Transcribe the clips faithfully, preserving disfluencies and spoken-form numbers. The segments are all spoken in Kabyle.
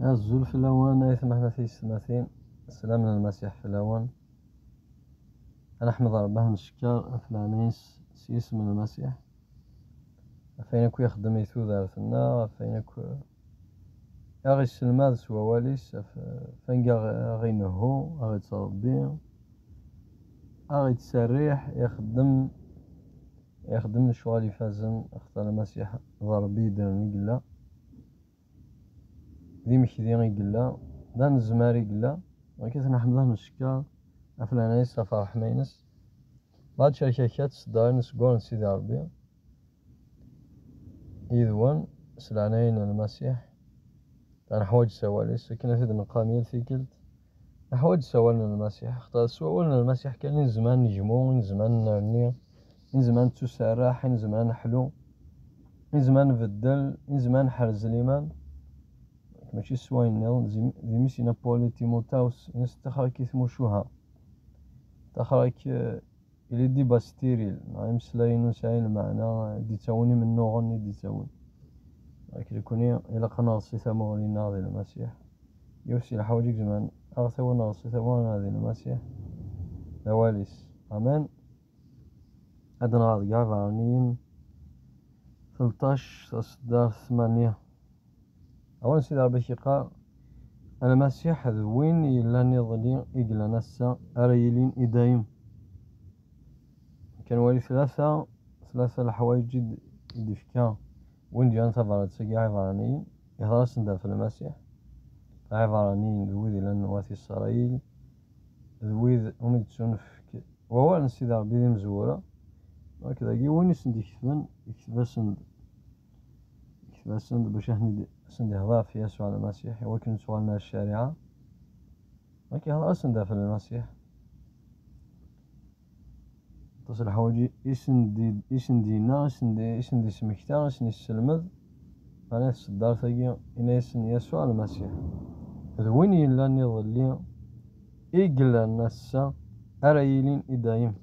Azul fell-awen ay tmeḥna tiyessetmatin, sslam n Lmasiḥ fell-awen. Ad neḥmed Ṛebbi, ad neckeṛ ɣef leɛnaya-s s yisem n Lmasiḥ, ɣef wayen akk i ixeddem i tudert-nneɣ, ɣef wayen akk i aɣ-isselmad s wawal-is, ɣef, ɣef wanga aɣ-, aɣ-inehhu, aɣ-ittṛebbi, aɣ-ittserriḥ, ixeddem, ixeddem lecɣal ifazen, axaṭer Lmasiḥ d Ṛebbi yeddren i yella. D imekdi i yella, d anezmar i yella. Akka ad t-neḥmed, ad t-neckeṛ ɣef leɛnaya-s, ɣef ṛṛeḥma-ines. Bɛed cerkaka d tseddarin seg wur n Sidi Ṛebbi, yid-wen, s leɛnaya n Lmasiḥ. Da neḥwaǧ s awal-is, akken ad t-id-neqqar yal tikkelt. Neḥwaǧ s awal n Lmasiḥ, axaṭer s wawal n Lmasiḥ kan i nezmer ad negmu, i nezmer ad nerni, i nezmer ad nettuserreḥ, i nezmer ad neḥlu, i nezmer ad nbeddel, i nezmer ad neḥrez liman. Mačči s wayen nniḍen, d imi-, d imi-s yenna Paul i Timotawes, yenna-as: "Ttaxer-ik i tmucuha, ttaxer-ik, eh, ili d-iba stiril", neɣ imeslayen ur nesɛi lmeɛna, i d-ittawin imennuɣen, i d-ittawin. Akken nekkni ilaq ad neɣsi tamuɣli-nneɣ di Lmasiḥ. Yiwet si leḥwayeǧ i izemren aɣ-tawi ad neɣsi tamuɣli-nneɣ di Lmasiḥ, d awal-is. Amen. Ad nɣer deg Iɛebṛaniyen tleṭṭac, taseddart tmanya. Awal n Sidi Ṛebbi k-yeqqar: "Lmasiḥ d win yellan iḍelli, i yellan ass-a, ara yilin i dayem." Kan wali tlata, tlata leḥwayeǧ i d-, i d-ifka win d-yerran tabrat-agi Iɛebṛaniyen, ihḍer-asen-d ɣef Lmasiḥ. Iɛebṛaniyen d wid yellan n wat Isṛayil, d wid umi d-ttunefk wawal n Sidi Ṛebbi d imezwura. Akked dagi win i sen-d-iketben, ikteb-asen-d, ikteb-asen-d bac ad sen-d-, ad sen-d-ihḍer ɣef Yasuɛ Lmasiḥ, i wakken ad tuɣalen ar ccariɛa. Akka ihḍer-asen-d ɣef Lmasiḥ. Aṭas n leḥwayeǧ i sen-d-, i sen-d-yenna, i sen-d-, i sen-d-ismekta, i sen-isselmed. Meɛna taseddart-agi, yenna-yasen Yasuɛ Lmasiḥ d win yellan iḍelli, i yellan ass-a, ara yilin i dayem.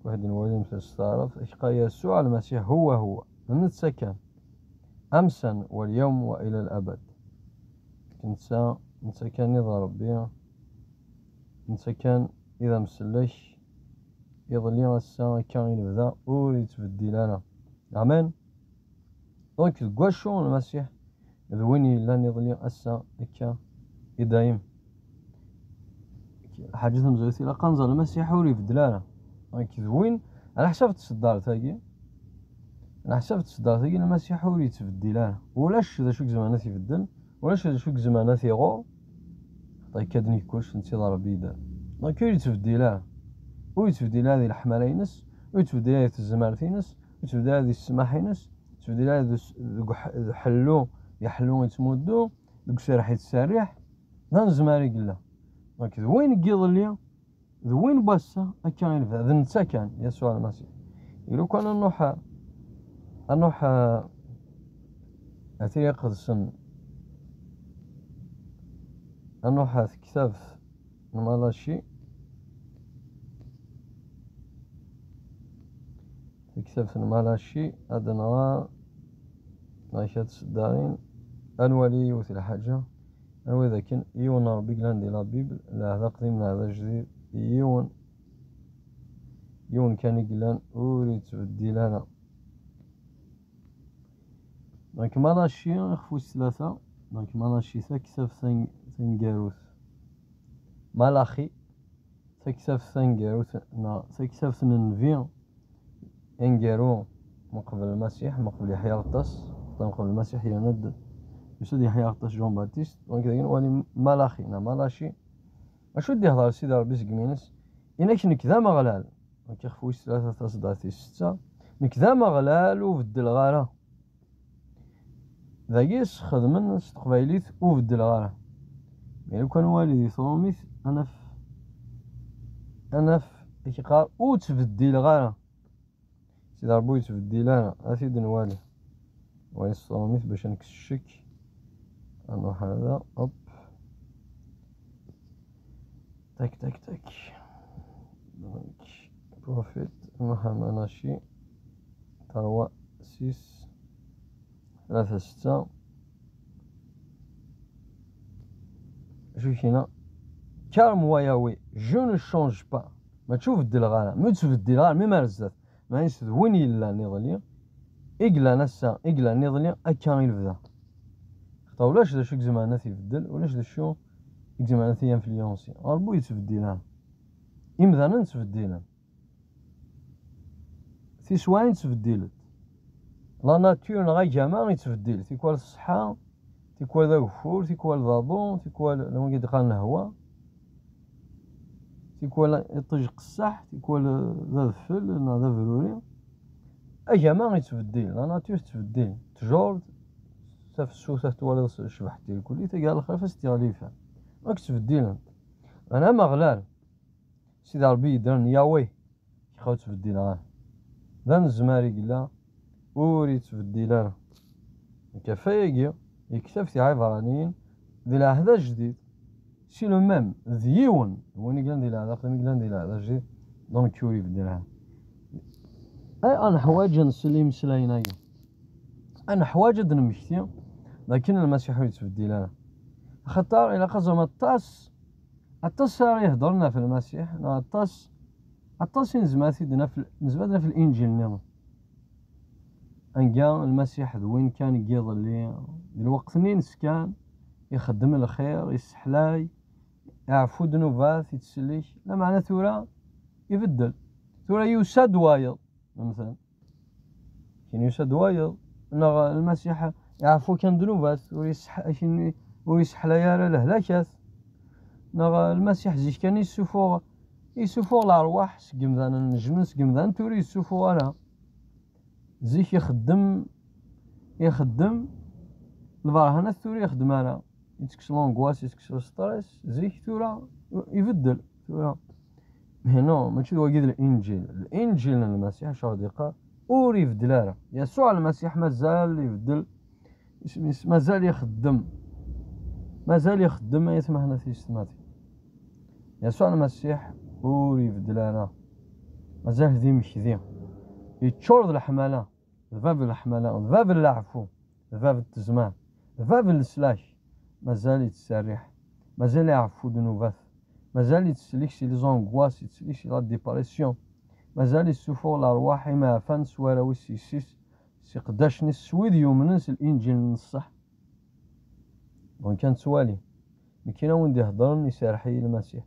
Waḥed n wali mtestaɛref, iqal Yasuɛ Lmasiḥ huwa huwa, d netta kan, amsan, walyawm, wa ila labad. Netta, netta kan i d Ṛebbi, netta kan i d amsellek, iḍelli, ass-a, akka i nebda, ur yettbeddil ara. Amen. Donc, deg wacu Lmasiḥ d win yellan iḍelli, ass-a, akka, i dayem. Lḥaǧa tamezwarut, ilaq ad nẓer Lmasiḥ ur ibeddel ara. Donc, d win, ɛla ḥsab n tseddart-agi, ɛla ḥsab n tseddart-agi, Lmasiḥ ur yettbeddil ara. Ulac d acu i izemren ad t-ibeddel, ulac d acu i izemren ad t-iɣur. Xaṭer akka d-nikkuc, netta d Ṛebbi yedder. Donc, ur yettbeddil ara. Ur yettbeddil ara di leḥmala-ines, ur yettbeddil ara di tezmert-ines, ur yettbeddil ara di ssmaḥ-ines, ur yettbeddil ara deg us-, deg uḥ-, deg ḥellu, iḥellu yettmuddu, deg userreḥ yettserriḥ, d anezmar i yella. Donc, d win n yiḍelli, d win n wass-a, akka i nebda, d netta kan, Yasuɛ Lmasiḥ. I lukan ad nruḥ, ad nruḥ, eh, ar Tira Iqedsen, ad nruḥ ar tektabt n Malaci, tektabt n Malaci, ad nɣer, neɣ kra n tseddarin, ad nwali yiwet n lḥaǧa. Anwa d akken yiwen n Ṛebbi yellan di la Bible, Lɛehd Aqdim, Lɛehd Ajdid, yiwen, yiwen kan i yellan, ur yettbeddil ara. Donc, Malaci, ixef wis tlata, donc, Malaci, taktabt tan-, taneggarut. Malaxi, taktabt taneggarut, neɣ taktabt n Nnbi aneggaru meqbel Lmasiḥ, meqbel Yeḥya Aɣeṭṭas, meqbel Lmasiḥ yerna-d, yusa-d Yeḥya Aɣeṭṭas, Jean Baptiste, donc dagi nwali Malaxi, neɣ Malaci. Acu i d-ihḍer Sidi Ṛebbi seg yimi-ines? Inak nekk d Ameɣlal. Donc, ixef wis tlata, taseddart tis setta. Nekk d Ameɣlal, ur beddleɣ ara. Dagi sxedmen s teqbaylit ur beddleɣ ara. Mi lukan nwali di trumit, ad naf, ad naf amek yeqqar ur ttbeddileɣ ara. Sidi Ṛebbi ur yettbeddil ara, ad t-id-nwali. Nwali s trumit bac ad nekkes ccek. Ad nruḥ ar da, hop. Tak, tak, tak. Donc, prophète, Malachi, trois, six, tlata, setta. Acu kina? Car moi Yahweh, je ne change pas. Mačči ur beddleɣ ara, mi ur ttbeddileɣ ara, mi mar zdat. Meɛna d win yellan iḍelli, i yellan ass-a, i yellan iḍelli, akka i lebda. Xaṭer ulac d acu i izemren ad t-ibeddel, ulac d acu i izemren ad t-influencer. Rebbi ur yettbeddil ara. Imdanen ttbeddilen. Tiswaɛin ttbeddilent. La nature neɣ agama yettbeddil. Tikwal ṣṣeḥḥa, tikwal d ageffur, tikwal d aḍu, tikwal d wagi d-qqaren lehwa, tikwal iṭij qessaḥ, tikwal d adfel neɣ d abruri. Agama yettbeddil, la nature tettbeddil. Ttjur, tafessut ad twaliḍ s-, cebḥet irkelli, tagi lxir fas tiɣlifa. Akk ttbeddilent. Meɛna Ameɣlal, Sidi Ṛebbi yeddren, Yahweh, kra ur ttbeddileɣ ara. D anezmar i yella, ur yettbeddil ara. Nekk ɣef wayagi, yektab Tiɛibraniyin, di lɛehd ajdid, c'est le même, d yiwen, d win i yellan di lɛehd aqdim, i yellan di lɛehd ajdid, donc ur ibeddel ara. Ay, ad neḥwaǧ ad nsel i imeslayen-agi. Ad neḥwaǧ ad d-nemmekti d akken Lmasiḥ ur yettbeddil ara. Axaṭer ilaq ad ẓrem aṭas, aṭas ara iheddren ɣef Lmasiḥ, neɣ aṭas, aṭas i nezmer ad t-id-naf, nezmer ad naf Linǧil nniḍen. Anga Lmasiḥ d win kan n yiḍelli, d lweqt-nni-ines kan, ixeddem lxir, isseḥlay, iɛeffu ddnubat, ittsellek, lameɛna tura ibeddel. Tura yusa-d wayeḍ, mten. Akken yusa-d wayeḍ, neɣ Lmasiḥ iɛeffu kan ddnubat, ur yesseḥ-, akken ur yesseḥlay ara lehlakat, neɣ Lmasiḥ zik kan yessufuɣ, yessufuɣ leṛwaḥ seg yemdanen, nejmen seg yemdanen, tura ur yessufuɣ ara. Zik ixeddem, ixeddem lberhanat, tura ur ixeddem ara. Ittekkes l'angoisse, ittekkes le stress, zik tura ibeddel, tura. Mais non, mačči d wagi d Linǧil. Linǧil n Lmasiḥ, acu ɣ-d-yeqqar? Ur ibeddel ara. Yasuɛ Lmasiḥ mazal ibeddel, isem-is mazal ixeddem. Mazal ixeddem, ay atmaten, a tiyessetmatin. Yasuɛ Lmasiḥ ur ibeddel ara. Mazal d imekdi. Yeččur d leḥmala. D bab n leḥmala, d bab n leɛfu, d bab n tezmar, d bab n leslak. Mazal yettserriḥ, mazal iɛeffu ddnubat, mazal yettsellek si les angoisses, yettsellek si la dépression, mazal yessufuɣ lerwaḥ imeɛfan s warraw-is, s yessi-s, s iqeddacen-is, s wid yumnen s Linǧil n ṣṣeḥ. Donc, ad nettwali. Nekk, kra win d-iheddren, iserreḥ-iyi Lmasiḥ.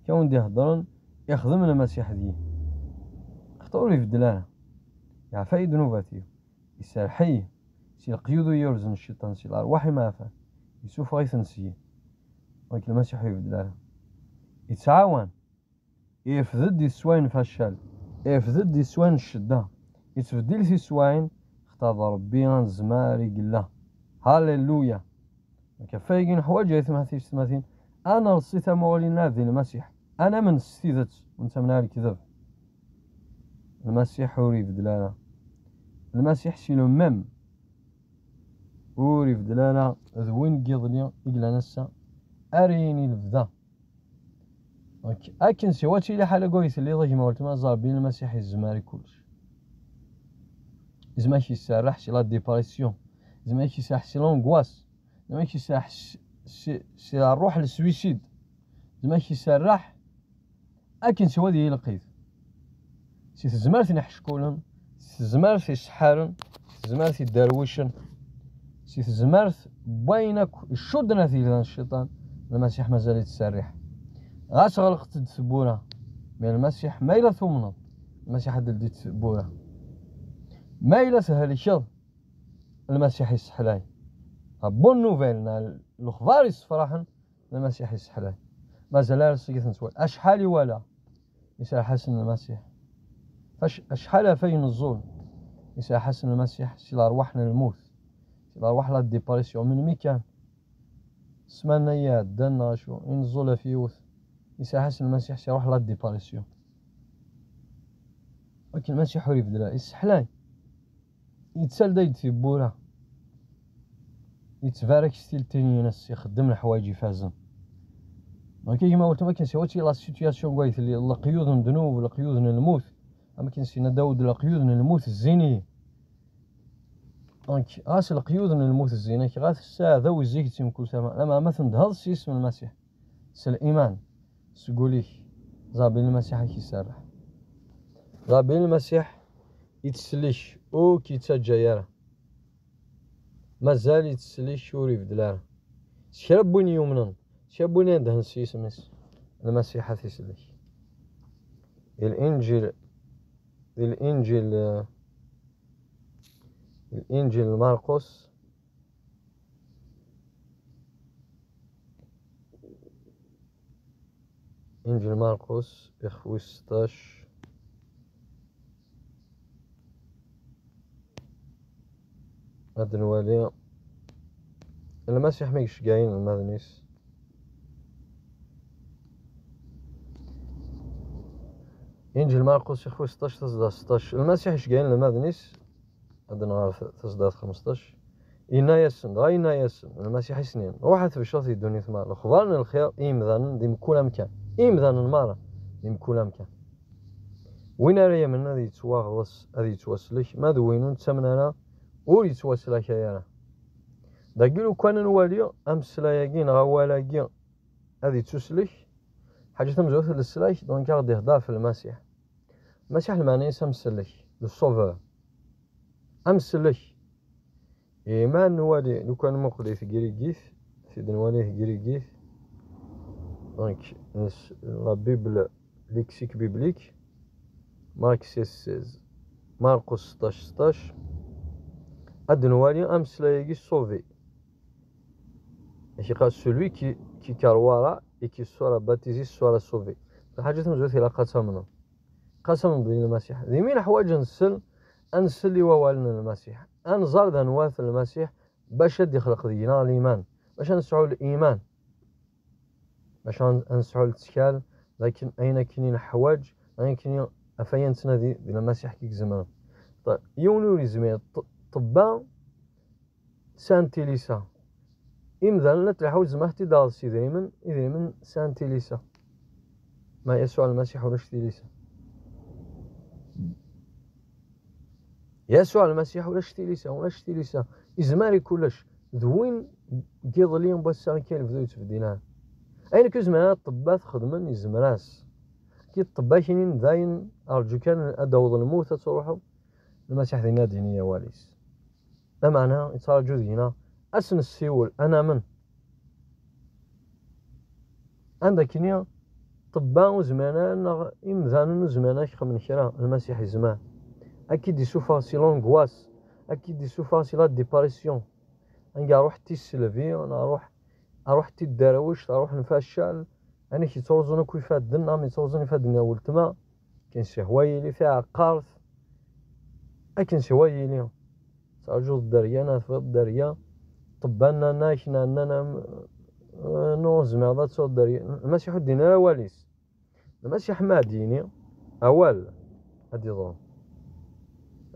Kra win d-iheddren, ixdem Lmasiḥ deg-i. Xaṭer ur ibeddel ara. Yeɛfa-yi ddnubat-iw. Iserreḥ-iyi si leqyud i yi-urzen cciṭan, si lerwaḥ imeɛfan. Yessufeɣ-iten seg-i. Donc, Lmasiḥ ur ibeddel ara. Yettɛawan. Irfed-d tiswayin facal, irfed-d tiswayin n ccedda, ittbeddil tiswayin, xaṭer d Ṛebbi anezmar i yella. Halleluya! Akka ɣef wayagi neḥwaǧ, ay atmaten, tiyessetmatin, ad nreṣṣi tamuɣli-nneɣ di Lmasiḥ, ad namen s tidet, ur nettamen ara lekdeb. Lmasiḥ ur ibeddel ara. Lmasiḥ c'est le même. Ur ibeddel ara, d win n yiḍelli i yellan ass-a, ara yini lebda. Donc, akken siwa ad tili ḥala deg way telliḍ, a gma weltma, ẓer belli Lmasiḥ yezmer i kullec. Yezmer ad k-iserreḥ si la dépression. Yezmer ad k-iserreḥ si l'angoisse. Yezmer ad k-iserreḥ si, si, si ṛṛuḥ n le suicide. Yezmer ad k-iserreḥ akken siwa ad yili lqid. Si tezmert n iḥeckulen, si tezmert n iseḥḥaren, si tezmert n iderwicen, si tezmert n wayen akk icudden ar tgelda n cciṭan, Lmasiḥ mazal yettserriḥ. Ɣas ɣelqent-d tewwura, mais Lmasiḥ, ma yella tumneḍ, Lmasiḥ ad d-teldi tewwura. Ma yella thelkeḍ, Lmasiḥ yesseḥlay. La bonne nouvelle, neɣ lexbar yessefraḥen, Lmasiḥ yesseḥlay. Mazal ara seg-i ten-twal. Acḥal i wala, iserreḥ-asen Lmasiḥ. Ac-, acḥal ɣef ay neẓẓul, iserreḥ-asen Lmasiḥ si lerwaḥ n lmut, si lerwaḥ n la dépression. Melmi kan? Ssmana iɛeddan neɣ acu, i neẓẓul ɣef yiwet, iserreḥ-asen Lmasiḥ si lerwaḥ n la dépression. Akken Lmasiḥ ur ibeddel ara, yesseḥlay. Yettalda-d tiwwura. Yettbarak s tiltin-ines, ixeddem leḥwayeǧ ifazen. Donc, a gma weltma, akken siwa ad tili la situation deg way telliḍ, leqyud n ddnub, leqyud n lmut. Am akken s-yenna Dawed, leqyud n lmut zzin-iyi. Donc, ɣas leqyud n lmut zzin-ak, ɣas ssaɛdaw zzig-itt i mkul tama. Lameɛna ma tendheḍ s yisem n Lmasiḥ, s liman, seg wul-ik, Ṛebbi Lmasiḥ ad k-iserreḥ. Ṛebbi Lmasiḥ ittsellek, ur k-ittaǧǧa ara. Mazal ittsellek, ur ibeddel ara. S kra n win yumnen, s kra n win idehnen s yisem-is, Lmasiḥ ad t-isellek. Linǧil, di Linǧil, eh, Linǧil n Marqus, Inǧil Marqus, ixef wis seṭṭac. Ad nwali Lmasiḥ mi yecga inelmaden-is. Inǧil Marqus, ixef wis seṭṭac, taseḍḍa seṭṭac. Lmasiḥ icegga inelmaden-is, ad nɣer taseḍḍa xemseṭṭac. Yenna-yasen, dɣa yenna-yasen Lmasiḥ i sen-yenna: "Ruḥet tbecret di ddunit merra, lexbar n lxir i yimdanen di mkul amkan." I yimdanen merra di mkul amkan. Win ara yamnen ad yettwaɣḍes, ad yettwaslek, ma d win ur nettamen ara, ur yettwaslakay ara. Dagi lukan ad nwali ameslay-agi neɣ awal-agi ad yettuslek, ḥaǧa tamezwarut n leslak, donc ad ɣ-d-ihder ɣef Lmasiḥ. Lmasiḥ lmeɛna-is amsellek, le sauveur. Amsellek. Ima nwali, lukan nmuqel i tegrigit, tid nwali tegrigit, donc, la Bible, lexique biblique, Marc seize seize, Marqus seṭṭac seṭṭac, ad nwali ameslay-agi sauvé. Ak-iqqar celui qui, qui croira et qui sera baptisé sera sauvé. Lḥaǧa tamezwarut ilaq ad tamneḍ. Qasam di Lmasiḥ. D imi neḥwaǧ ad nsel, ad nsel i wawalen n Lmasiḥ. Ad nẓer d anwa-t Lmasiḥ, bac ad d-ixleq deg-neɣ liman. Bac ad nesɛu liman. Bac ad, ad nesɛu lettkal, d akken ayen akken i neḥwaǧ, ayen akken i, ɣef ayen nettnadi di Lmasiḥ i izemren. Ṭ-, yiwen ur yezmir, ṭ-, ṭṭebba, sɛan tilisa. Imdanen la tleḥḥu tzemreḍ ad t-id-taɣeḍ s idrimen, idrimen sɛan tilisa. Ma Yasuɛ Lmasiḥ ulac tilisa. Yasuɛ Lmasiḥ ulac tilisa, ulac tilisa. Izmer i kullec. D win n yiḍelli n wass-a akka i lebdu yettbeddil ara. Ayen akk izmer ara ṭṭebba ad t-xedmen, izmer-as. Ki ṭṭebba kinin dayen, rǧu kan ad d-taweḍ lmut ad truḥeḍ. Lmasiḥ dinna ad d-yini awal-is. Lameɛna, yettraǧu deg-neɣ, ad s-nessiwel, ad namen. Anda akkenni, ṭṭebba ur zmiren ara, neɣ imdanen ur zmiren ad k-xedmen kra, Lmasiḥ yezmer. Ad k-id-isuffeɣ si l'angoisse, ad k-id-isuffeɣ si la dépression. Anga ruḥ tiselbi, neɣ ruḥ, ruḥ tidderwect, ruḥ nfacal, anek yettruẓun akk ifadden, am yettruẓun ifadden n weltma. Akken sihwa yili taɛeqqart, akken sihwa yili. Terǧuḍ dderya, neɣ tebɣiḍ dderya, ṭṭebba nnan-ak, neɣ nnan-am, eh, non, ur tezmireḍ ad tesɛuḍ dderya. Lmasiḥ ur d-yenni ara awal-is. Lmasiḥ ma ad d-yini awal, ad d-iḍru.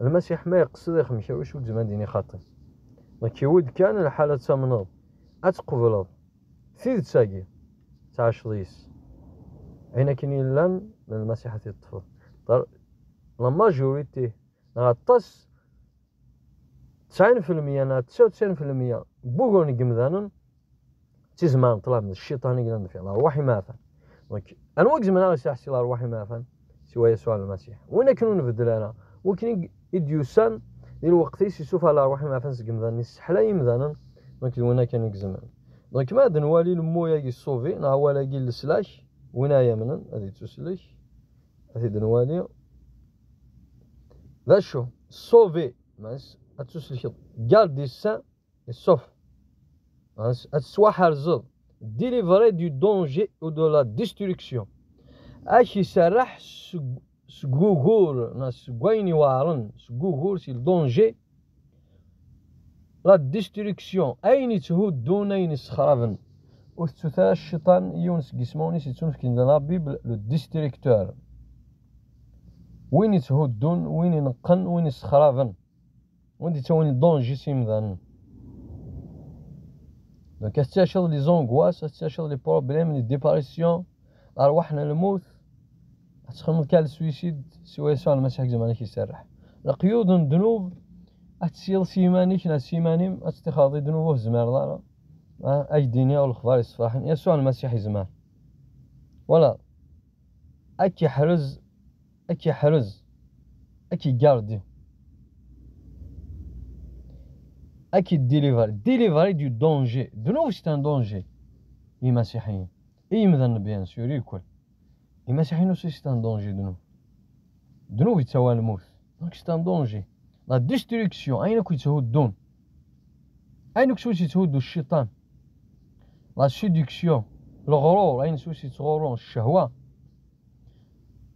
Lmasiḥ ma yeqsed ixem kra, ur tezmireḍ ad d-yini xaṭi. Donc, iwid kan lḥal ad tamneḍ, ad tqebleḍ tidet-agi, tɛaceḍ yis. Ayen akken yellan, n Lmasiḥ ad t-id-teṭṭfeḍ. Ṭer-, la majorité, neɣ aṭas, tesɛin fi lmeyya neɣ tesɛa u tesɛin fi lmeyya n wuguren n yemdanen, d tizemmar n ṭṭlam, d cciṭan i yellan deffir, lerwaḥ imeɛfan. Donc, anwa i izemren ad aɣ-iseḥsi lerwaḥ imeɛfan? Siwa Yasuɛ Lmasiḥ. Win akken ur nbeddel ara, wakken i, i d-yusan di lweqt-is, yessufeɣ lerwaḥ imeɛfan seg yemdanen, yesseḥlay imdanen, donc d win akken i izemren. Donc, ma ad nwali lemmu-agi sauvé, neɣ awal-agi n leslak, win ara yamnen, ad yettuslek, ad t-id-nwali. D acu? Sauvé, maɛna ad tuslkeḍ. Garde des saints et sauf. Maɛna ad tettwaḥerzeḍ. Délivré du danger ou de la destruction. Ad k-iserreḥ seg, seg wugur, neɣ seg wayen iweɛren, seg wugur, si le danger. La destruction, ayen yetthuddun, ayen yessexraben. Ur tettut ara cciṭan, yiwen seg yismawen-is yettunefken di la Bible, le destructeur. Win yetthuddun, win ineqqen, win yessexraben. Win d-yettawin le danger s yimdanen. Donc, ad tettaceḍ les angoisses, ad tettaceḍ les problèmes, les dépressions, lerwaḥ n lmut, ad txedmeḍ kan le suicide, siwa Yasuɛ Lmasiḥ i izemren ad k-iserreḥ. Leqyud n ddnub, ad tesyiḍ s yiman-ik neɣ s yiman-im, ad teṭṭixreḍ i ddnub ur tezmireḍ ara. Ah, ad k-d-iniɣ lexbar yessefraḥen, Yasuɛ Lmasiḥ yezmer. Voilà. Ad k-iḥrez, ad k-iḥrez, ad k-igardi, ad k-idilivri. Délivrer du danger. Ddnub, c'est un danger. Imasiḥiyen, i yimdanen, bien sûr, irkel. Imasiḥiyen aussi, c'est un danger, ddnub. Ddnub yettawi ɣer lmut. Donc, c'est un danger. La destruction, ayen akk yetthuddun. Ayen akk s wis yetthuddu cciṭan. La séduction, leɣrur, ayen s wis yettɣurru, ccehwa.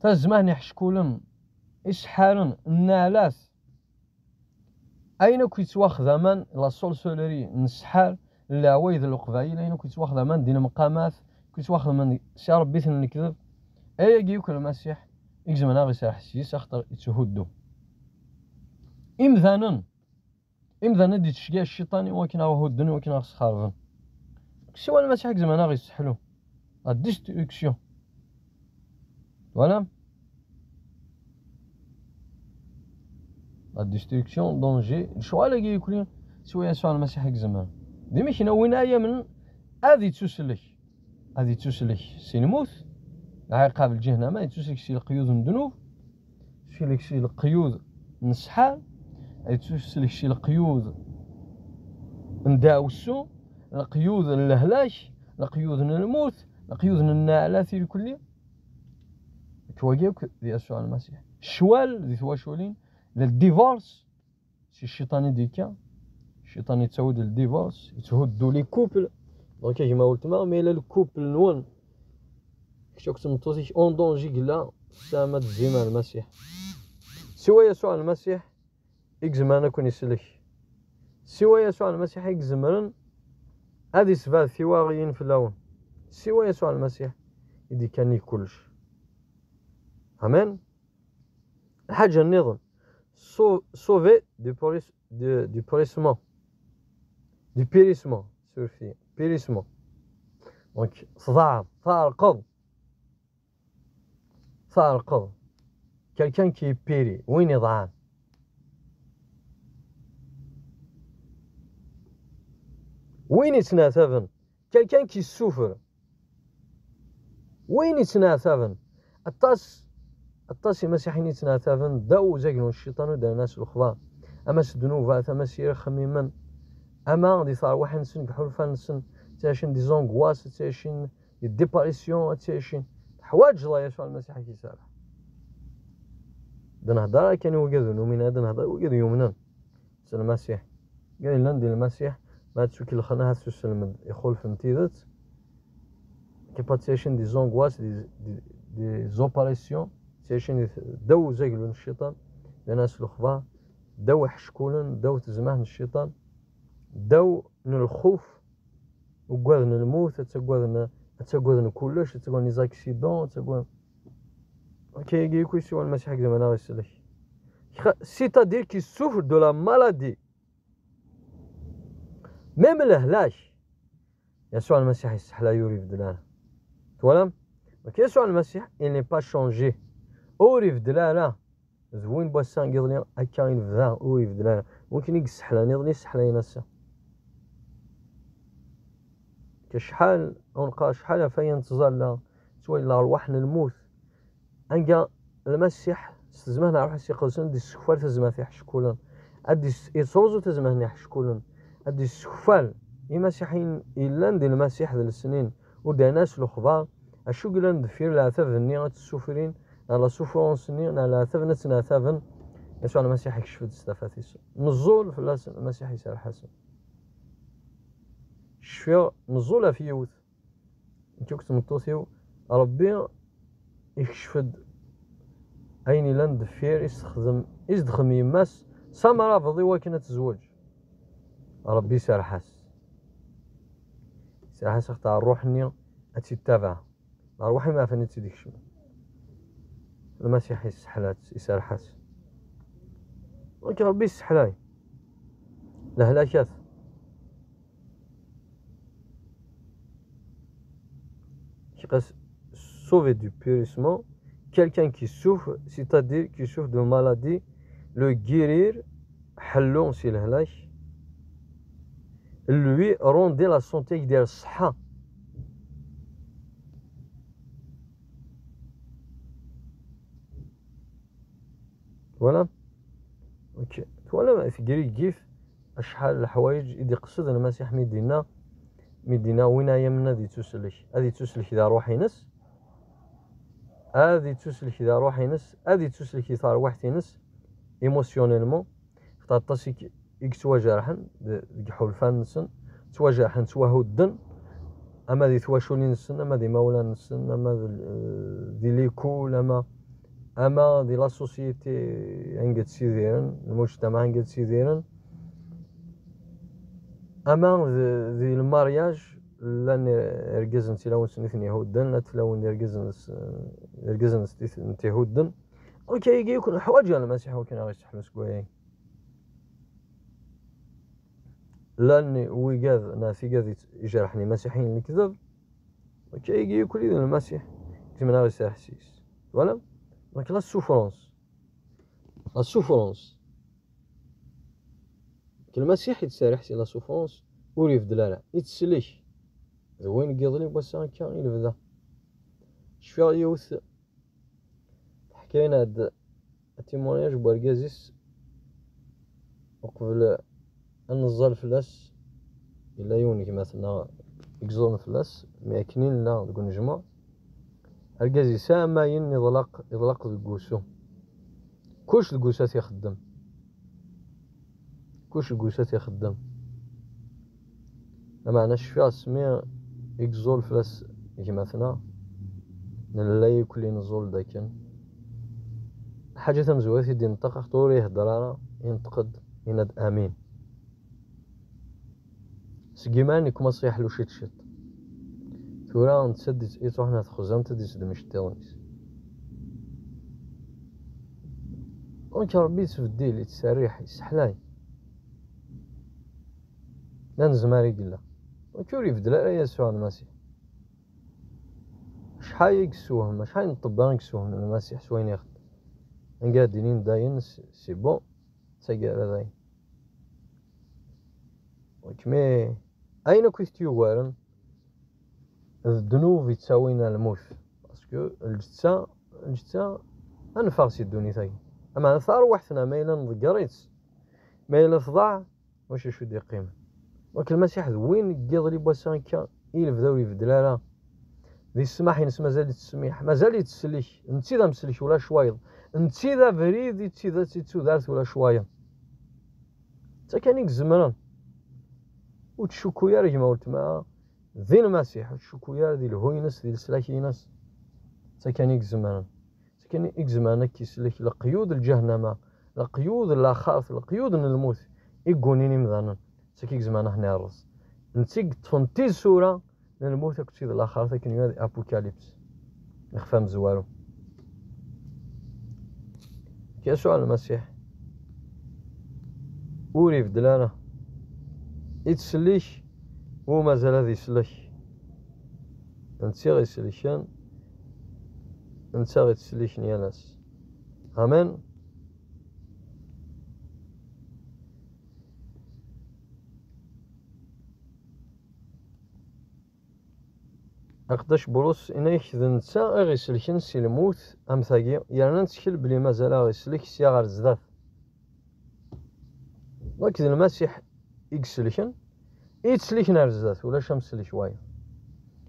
Tazmert n iḥeckulen, iseḥḥaren, nneɛlat. Ayen akk yettwaxdamen, la sorcellerie, n ssḥar, n leɛwayed n leqbayel, ayen akk yettwaxdamen d inemqamat, akk yettwaxdamen si Ṛebbi-ten n lekdeb. Ayagi akk Lmasiḥ i izemren ad aɣ-iserreḥ seg-s, axaṭer yetthuddu. Imdanen, imdanen ad d-ittceggiɛ cciṭan i wakken ad aɣ-hudden, i wakken ad aɣ-sxerben. Siwa Lmasiḥ i izemren ad aɣ-isseḥlu. La destruction. Voilà. La destruction, danger. Lecɣal-agi yukli, siwa Yasuɛ Lmasiḥ i izemren. D imeknawen ay amnen ad ittuslek. Ad ittuslek si lmut, lɛiqab, lǧehnama, ittuslek si leqyud n ddnub, ittuslek si leqyud n ssḥar, ittuslek si leqyud n ddaɛwessu, leqyud n lehlak, leqyud n lmut, leqyud n nneɛlat irkelli. Nekk wagi akk d Yasuɛ Lmasiḥ. Ccwal di twaculin, le divorce, si cciṭan i d-yekka. Cciṭan yettawi-d le divorce, yetthuddu les couples. Donc, a gma weltma, ma yella le couple-nwen, kečč akked tmeṭṭut-ik en danger yella, tesɛam ad d-tezzim ar Lmasiḥ. Siwa Yasuɛ Lmasiḥ i izemren ad ken-isellek. Siwa Yasuɛ Lmasiḥ i izemren ad isbad tiwaɣiyin fell-awen. Siwa Yasuɛ Lmasiḥ i d-ikkan i kullec. Amen. Lḥaǧa nniḍen, sau-, sauver du péris-, du, du périssement. Du périssement, surfet, périssement. Donc, tḍeɛɛeḍ, tɛerqeḍ. Tɛerqeḍ. Quelqu'un qui périt, win iḍɛan. Win yettneɛtaben. Quelqu'un qui souffre. Win yettneɛtaben. Aṭas, aṭas imasiḥiyen yettneɛtaben ddaw uzaglu n cciṭan ur d-rran ara s lexbar. Ama s ddnubat, ama s yirxemmimen, ama di terwiḥin-nsen, deg iḥulfan-nsen, ttɛicin des angoisses, ttɛicin des dépressions, ttɛicin. Teḥwaǧeḍ a Yasuɛ Lmasiḥ ad k-iserreḥ. D nhedder ara kan i wigad ur numin ara, d nhedder i wigad yumnen s Lmasiḥ. Wigad yellan di Lmasiḥ, ma ad ttukelxen ahat s uselmed ixulfen tidet. Kif ad ttɛicin des angoisses, des, des, des oppressions, ttɛicin di t-, ddaw uzaglu n cciṭan, d anas lexbar, ddaw iḥeckulen, ddaw tezmert n cciṭan, ddaw n lxuf, uggaden lmut, ad ttaggaden, ad ttaggaden kullec, ad ttaggaden les accidents, ad ttaggaden. Akka, yagi yakk siwa Lmasiḥ i izemren ad aɣ-isellek. C'est-à-dire qu'il souffre de la maladie. Même lehlak. Yasuɛ Lmasiḥ yesseḥlay, ur ibeddel ara. Twalam? Donc Yasuɛ Lmasiḥ, il n'est pas changé. Ur ibeddel ara. D win n wass-a, n yiḍelli, akka i nebda, ur ibeddel ara. Mumkin i yesseḥlan iḍelli, sseḥlayen ass-a. Acḥal, ad wen-qqareɣ acḥal ɣef waya nettẓalla, ttwali lerwaḥ n lmut. Anga Lmasiḥ s tezmert n Ṛṛuḥ-is Iqedsen, ad d-issekfal tazmert iḥeckulen, ad d-is-, yettruẓu tazmert n iḥeckulen, ad d-issekfal imasiḥiyen yellan di Lmasiḥ d lesnin, ur d-rran ara s lexbar, acu yellan deffir leɛtab-nni ad t-ssufrin, neɣ la souffrance-nni, neɣ leɛtab-nni ad ttneɛtaben. Yasuɛ Lmasiḥ ikcef-d s tafat-is. Neẓẓul fell-asen, Lmasiḥ iserreḥ-asen. Cfiɣ, neẓẓul ɣef yiwet. Nekk akked tmeṭṭut-iw, Ṛebbi ikcef-d ayen yellan deffir, i s-texdem, i s-d-texdem yemma-s s amrabeḍ i wakken ad tezweǧ. Ṛebbi iserreḥ-as. Iserreḥ-as axaṭer ṛṛuḥ-nni ad tt-ittabaɛ. Ṛṛuḥ-im ɛfan ad tt-id-ikcem. Lmasiḥ isseḥla-tt, iserreḥ-as. Donc Ṛebbi isseḥlay. Lehlakat. Qui reste sauvé du périssement, quelqu'un qui souffre, c'est-à-dire qui souffre de maladie, le guérir, ḥellu si lehlak, lui rendre la santé, يدير الصحة. Twala? Ok. Twala, tegrigif acḥal leḥwayeǧ i d-iqsed Lmasiḥ mi d-inna, mi d-inna, "Win ay amnen ad ittuslek, ad ittuslek di ṛṛuḥ-ines, ad ittuslek di ṛṛuḥ-ines, ad ittuslek di terwiḥt-ines, émotionnellement." Xaṭer aṭas i k-, i yettwajerḥen de-, deg iḥulfan-nsen, ttwajerḥen, ttwahudden, ama di twaculin-nsen, ama d imawlan-nsen, ama d, eh, di likul, ama, ama di la société anga ttidiren, lmujtamaɛ anga ttidiren, ama d, di lmaryaj, llan irgazen d tilawin-nsen i ten-ihudden, la tilawin d irgazen s-, irgazen s-, i ten-ihudden. Ok, ayagi yakk neḥwaǧ Lmasiḥ wakken ad aɣ-isseḥlu seg waya. Llan wigad neɣ tigad yet-, ijerḥen imasiḥiyen n lekdeb. Ok, ayagi yakk d Lmasiḥ, gzem-aɣ iserreḥ seg-s. Twala? Donc la souffrance. La souffrance. Lmasiḥ yettserriḥ si la souffrance, ur ibeddel ara. Ittsellek. D wayen n yiḍelli n wass-a akka i lebda. Cfiɣ yiwet teḥka-aneɣ-d témoignage n wergaz-is uqbel ad neẓẓal fell-as. Yella yiwen n gma-tneɣ i yeẓẓulen fell-as, mi akken i nella deg unejmuɛ. Argaz yesɛa amayen iḍlaq, iḍlaq deg wusu. Kullec deg wusu ad t-ixeddem. Kullec deg wusu ad t-ixeddem. Lameɛna cfiɣ asmi i yeẓẓul fell-as gma-tneɣ, nella yakk neẓẓul-d akken. Lḥaǧa tamezwarut i d-inṭeq, axaṭer ur ihedder ara, inṭeq-d, yenna-d amin. Seg yiman i kum-as yeḥlu ciṭ ciṭ. Tura netta d-, yettruḥ ɣer texzant ad d-iseddem iceṭṭiḍen-is. Donc Ṛebbi yettbeddil, yettserriḥ, yesseḥlay. D anezmar i yella. Donc ur ibeddel ara Yasuɛ Lmasiḥ. Acḥal i yessewhem, acḥal n ṭṭebba i yessewhem Lmasiḥ s wayen ixeddem. Anga ad d-inin dayen, c'est, c'est bon, d taggara dayen. Kmi ayen akk i t-yugaren d ddnub yettawin ar lmut. Parce que lǧetta, lǧetta, ad neffeɣ si ddunit-agi. Ameɛna tarwiḥt-nneɣ ma yella nḍegger-itt, ma yella tḍaɛ, ulac acu d-yeqqimen. Donc Lmasiḥ d win n yiḍelli n wass-a akka i lebda ur ibeddel ara. Di ssmaḥ-ines mazal yettsemmiḥ, mazal yettsellek. Netta d amsellek ulac wayeḍ. Netta d abrid i d tidet i d tudert ulac wayeḍ. D ta kan i izemren. Ur ttcukku ara gma weltma di Lmasiḥ, ur ttcukku ara di lhu-ines, di leslak-ines. D ta kan i izemren. D ta kan i izemren ad k-isellek leqyud n lǧahnama, leqyud n laxert, leqyud n lmut i ggunin imdanen. D ta kan i izemren ad ten-iṛṛez. Netta i yeṭṭfen tisura n lmut akked tid n laxert akken yura di Apocalypse, ixef amezwaru. Yasuɛ Lmasiḥ ur ibeddel ara. Ittsellek u mazal ad isellek. Netta i ɣ-isellken, netta i ɣ-ittsellken yal ass. Amen. Aqeddac Bulus yenna-ak d netta i ɣ-iselken si lmut am tagi, yerna nettkel belli mazal a ɣ-islek sya ɣer zdat. Donc d Lmasiḥ i iselken, i yettselken ar zdat, ulac amsellek wayeḍ.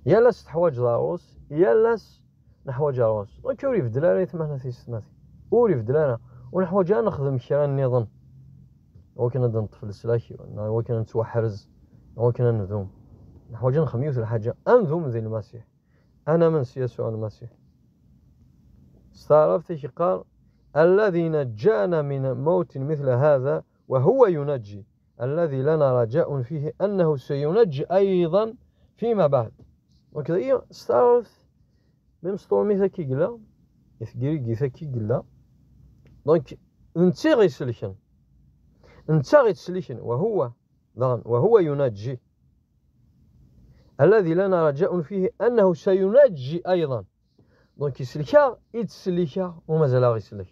Yal ass teḥwaǧeḍ ɣur-s, yal ass neḥwaǧ ɣur-s. Donc ur ibeddel ara i tmana tis snat. Ur ibeddel ara. Ur neḥwaǧ ara nexdem kra nniḍen. Iwakken ad neṭṭef leslak, neɣ iwakken ad nettwaḥrez, iwakken ad ndum. Neḥwaǧ ad nexdem yiwet lḥaǧa, ad ndum di Lmasiḥ. Ad namen s Yasuɛ Lmasiḥ. S taɛrabt i k-yeqqar: الذي نجانا من موت مثل هذا وهو ينجي، الذي لنا رجاء فيه أنه سينجي أيضا فيما بعد. Donc, dagi, s taɛrabt, même s tṛumit akka i yella, i tegrigit akka i yella. Donc, d netta i ɣ-iselken. D netta i ɣ-iselken, وهو, daɣen, وهو ينجي. الذي لنا رجاء فيه أنه سينجي أيضا. Donc, isellek-aɣ, i d-sellek-aɣ, u mazal a ɣ-isellek.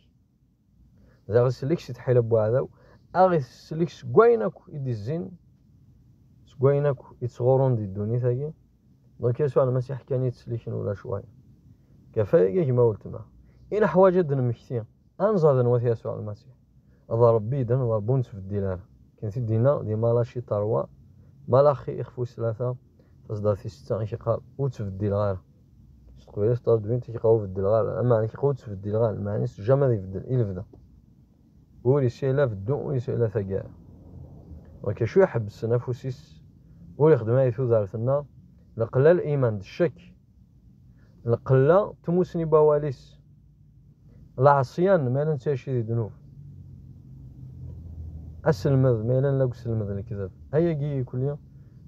D a ɣ-isellek si tḥila n weɛdaw, a ɣ-isellek seg wayen akk i d-izzin, seg wayen akk i ttɣurun di ddunit-agi. Donc, Yasuɛ Lmasiḥ kan i d-sellken ulac wayeḍ. Kafay a gma weltma. I neḥwaǧ ad d-nemmekti. Anẓaden wat Yasuɛ Lmasiḥ. D Ṛebbi i d-, d Ṛebbi ur nettbeddil ara. Kan t-id-yenna di Malachi trois, Malachi ixef wis tlata, taṣeddart tis setta, i k-iqqar ur ttbeddileɣ ara. S teqbaylit taṛedwint i k-iqqar ur beddileɣ ara. Ameɛna i k-iqqar ur ttbeddileɣ ara. Lmeɛna-s jamais ad ibeddel i lebda. Ur yesɛi la beddu, ur yesɛi la taggara. Donc acu iḥebsen afus-is? Ur ixeddem ara i tudert-nneɣ. Leqla n liman d ccek. Lqella n tmusni n wawal-is. Lɛeṣyan, ma yella nettɛici di ddnub. Aselmed, ma yella nella deg uselmed n lekdeb. Ayagi ikuli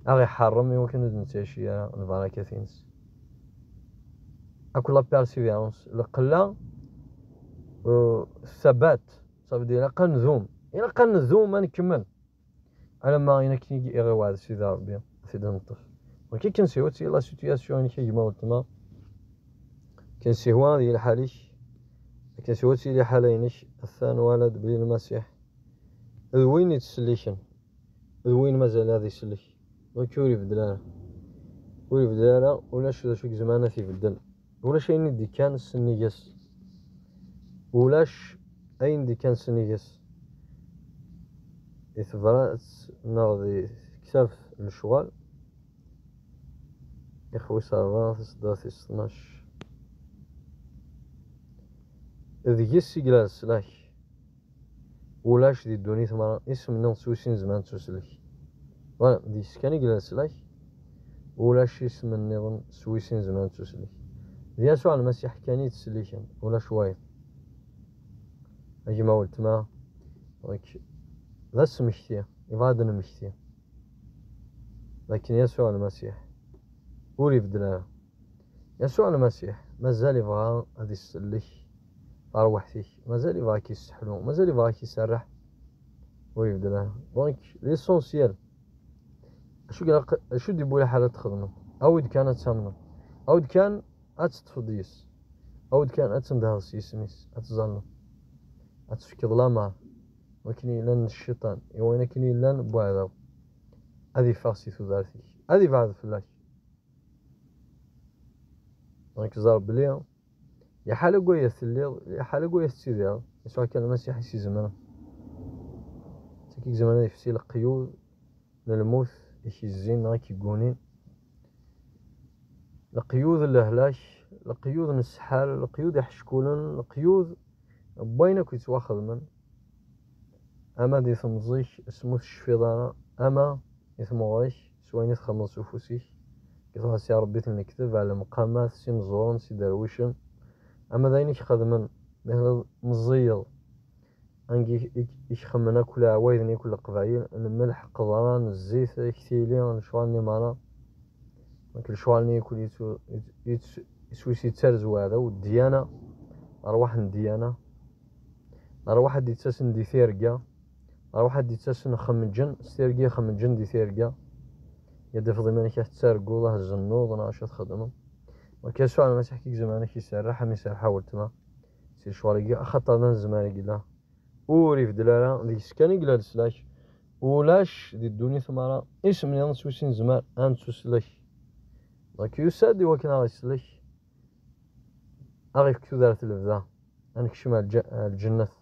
aɣ-iḥeṛṛem i wakken ur d-nettɛici ara lbarakat-ines. Akk la persévérance, lqella, euh, thabat, ça veut dire ilaq ad ndum. Ilaq ad ndum, ad nkemmel. Alamma ayen akken i ɣ-iwɛed Sidi Ṛebbi, ad t-id-neṭṭef. Donc akken sihwa ad tili la situation-inek a gma weltma, akken sihwa ad yili lḥal-ik, akken sihwa ad tili lḥala-inek, atan nwala-d belli Lmasiḥ d win yettselliken, d win mazal ad isellek. Donc ur ibeddel ara. Ur ibeddel ara, ulac d acu i izemren ad t-ibeddel. Ulac ayen i d-ikkan sennig-s. Ulac ayen d-ikkan sennig-s. Di tebrat neɣ di tektabt n lecɣal, ixef wis ṛebɛa, taṣeddart tis tnac. Deg-s i yella leslak. Ulac di ddunit merra isem nniḍen s wis i nezmer ad nettuslek. Voilà, deg-s kan i yella leslak. Ulac isem nniḍen s wis i nezmer ad nettuslek. D Yasuɛ Lmasiḥ kan i yettselliken, ulac wayeḍ. A gma weltma, donc, d asmekti, yebɣa ad d-nemmekti. D akken Yasuɛ Lmasiḥ ur ibeddel ara. Yasuɛ Lmasiḥ mazal ibɣa ad isellek tarwiḥt-ik, mazal ibɣa ad k-isseḥlu, mazal ibɣa ad k-iserreḥ. Ur ibeddel ara. Donc, l'essentiel, acu i ilaq, acu i d-iwwi lḥal ad txedmeḍ? Awi-d kan ad tamneḍ. Awi-d kan ad teṭṭfeḍ yes. Awi-d kan ad tendehḍ s yisem-is, ad tẓalleḍ. Ad tefkeḍ lameṛ i wakken yellan n cciṭan, i wayen akken yellan n weɛdaw. Ad iffeɣ si tudert-ik. Ad ibɛed fell-ak. Donc, ẓer belli liḥala deg waya telliḍ, liḥala deg waya tettidireḍ, Yasuɛ kan Lmasiḥ i s-izemren. D nekk i izemren ad ifsi leqyud n lmut i k-izzin neɣ i k-iggunin. Leqyud n lehlak, leqyud n ssḥal, leqyud iḥeckulen, leqyud n wayen akk yettwaxedmen. Ama di temẓi-k asmi ur tecfiḍ ara, ama di tmuɣri-k s wayen i txedmeḍ s ufus-ik, deg tɣasi ṛebbit n lekdeb, ar lemqamat, s imeẓẓuren, s iderwicen, ama d ayen i k-xedmen mi telliḍ meẓẓiyeḍ, angi i, i, i k-xemmen akk leɛwayed-nni, akk leqbayel, lmelḥ, qeḍran, zzit, ak tili, lecɣal-nni merra. Donc lecɣal-nni akk yettu-, yettu-, iswi-s yettarez weɛdaw, ddyana, ṛṛwaḥ n ddyana. Ṛṛwaḥ ad d-ittasen di tirga, ṛṛwaḥ ad d-ittasen xemǧen, s tirga i xemǧen di tirga. Ya d-tafeḍ iman-ik ad tettarguḍ, ad tzennuḍ, neɣ acu ad txedmeḍ. Donc Yasuɛ Lmasiḥ i izemren ad k-iserreḥ, am iserreḥ a weltma. Si lecɣal-agi, axaṭer d anezmar i yella. Ur ibeddel ara, deg-s kan i yella leslak. Ulac di ddunit merra isem nniḍen s wis i nezmer ad nettuslek. Donc yusa-d i wakken ad ɣ-islek, ad ɣ-ifk tudert n lebda, ad nekcem ar lǧ-, ar lǧennet,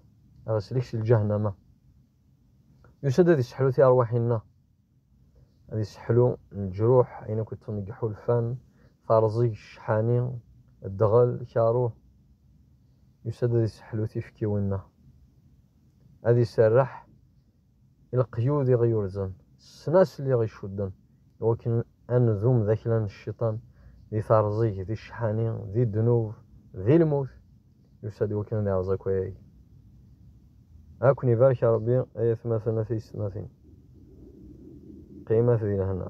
ad ɣ-islek si lǧahennama. Yusa-d ad isseḥlu tiṛwaḥin-nneɣ, ad isseḥlu leǧruḥ, ayen akk iṭṭfen deg iḥulfan, tarẓi, ccḥani, ddɣel, karuh. Yusa-d ad isseḥlu tifkiwin-nneɣ, ad iserreḥ i leqyud i ɣ-yurzen, ssnasel i ɣ-icudden, i wakken ad ndum d aklan n cciṭan, di terẓeg, di ccḥani, di ddnub, di lmut. Yusa-d i wakken ad iɛreẓ akk ayagi. Ad ken-ibarek Ṛebbi, ay atmaten, a tiyessetmatin. Qqimet di lehna.